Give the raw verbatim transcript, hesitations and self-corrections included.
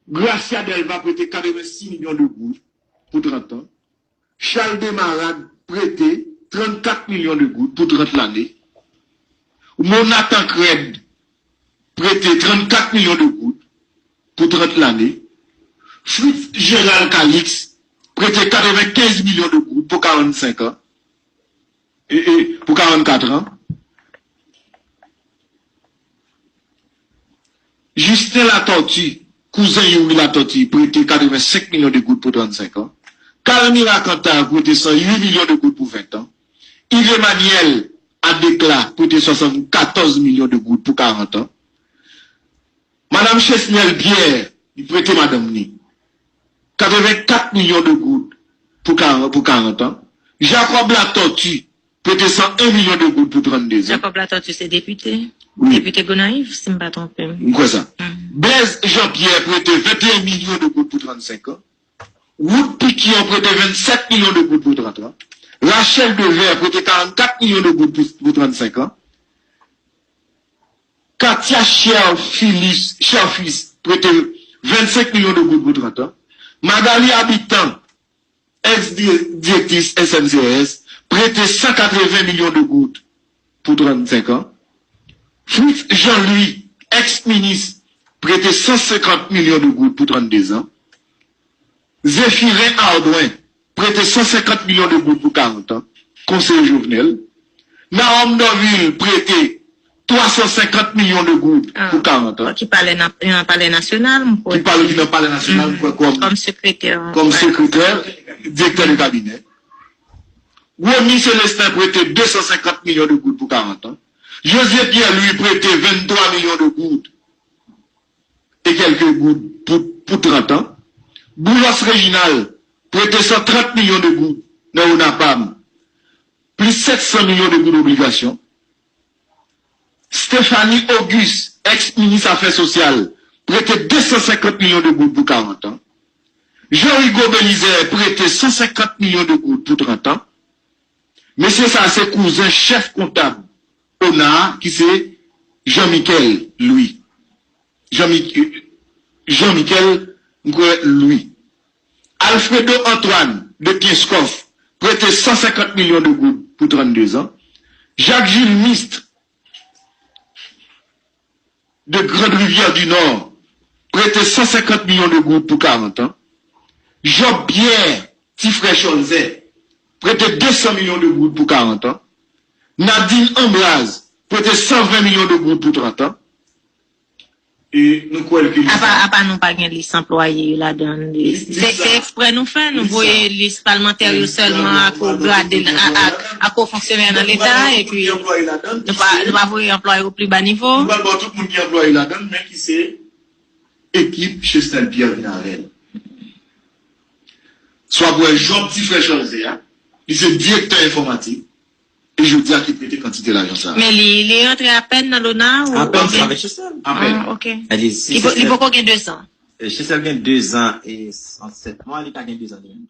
Gracia Delva prete katrevensis milyon de goud pou trant an. Charles Desmarades prete trannkat milyon de goud pou trant lane. Mona Tancrède prete trannkat milyon de goud pou trant lane. Fritz Gérald Calixte prete katrevenkenz milyon de goud pou karannsenk an. E, e, pou karannkat an. Justin Latortue, kouzen Youri Latortue, prete katrevensenk milyon de goud pou trannsenk an. Carmira Cantave prete san uit milyon de goud pou ven an. Yves Emmanuel Adéclat prete swasannkatòz milyon de goud pou karant an. Madanm Chesnel Pierre, li prete madanm ni katrevenkat milyon de goud pou karant, pou karant an. Jacob Latortue prete san en milyon de goud pou trannde zan. Jacob Latortue se depite. Wi. Depite Gonayiv, si m pa twonpe m. M kwè sa. Blaise Jean-Pierre prete venteyen milyon de goud pou trannsenk an. Ruth Piquion prete vennsèt milyon de goud pou trant an. Rachel Devers prete karannkat milyon de goud pou, pou trannsenk an. Katia Cherfilus, Cherfus prete vennsenk milyon de goud pou trant an. Magali Habitant, ex-direktris S N C S, prete san katreven milyon de goud pou trannsenk an. Fritz Jean-Louis, ex-minis, prete san senkant milyon de goud pou trannde zan. Zéphirin Ardouin prete san senkant milyon de goud pou karant an, konseye Jovenel. Nahom Dorvil prete twa san senkant milyon de goud pou karant an. Ki pale nan, nan Palè Nasyonal, m kwè. Ki pale ki nan Palè Nasyonal, m kwè, kòm, kòm sekretè, kòm sekretè, direktè de kabinè. Rony Célestin prete de san senkant milyon de goud pou karant an. José Pierre Louis prete venntwa milyon de goud e kèlke goud pou, pou trant an. Boulos Réginald prete san trant milyon de goud nan ONAPAM, plis sèt san milyon de goud obligasyon. Stéphanie Auguste, ex-minis afè sosyal, prete de san senkant milyon de goud pou karant an. Jean Rigaud Belizaire prete san senkant milyon de goud pou trant an. Mesye sa a se kouzen chèf kontab ONA a, ki se Jean Michel Louis. Jean Mi-, Jean Michel, m kwè, Louis. Alfredo Antoine de Kenskòf prete san senkant milyon de goud pou trannde zan. Jacques Jules Mist de Grande Rivière du Nord prete san senkant milyon de goud pou karant an. Job Pierre, ti frè Cholzè, prete de san milyon de goud pou karant an. Nadine Ambroise prete san ven milyon de goud pou trant an. E nou kwè ke li... Apa, apa nou pa gen lis anplwaye yo ladan l. Se, se eksprè nou fè, nou voye lis palmantè yo sèlman ak wo grade, ak, ak wo fonksyonè nan Leta, epi nou pa, nou pa voye anplwaye yo pi ba nivo. Nou pral ba tout moun ki anplwaye ladan l, men ki se ekip Chesnel Pierre vin avè l. Swa pou wè Job, ti frè Cholzè a, li se direktè enfòmatik, e jodi a ki prete kantite lajan sa a. Men li, li rantre apèn nan lona ou... Apèn, avèk Chesnel. Apèn. Ah, ok. Li po-, li poko gen de zan. Chesnel gen de zan e san sèt mwa, li ka gen de zan de menm.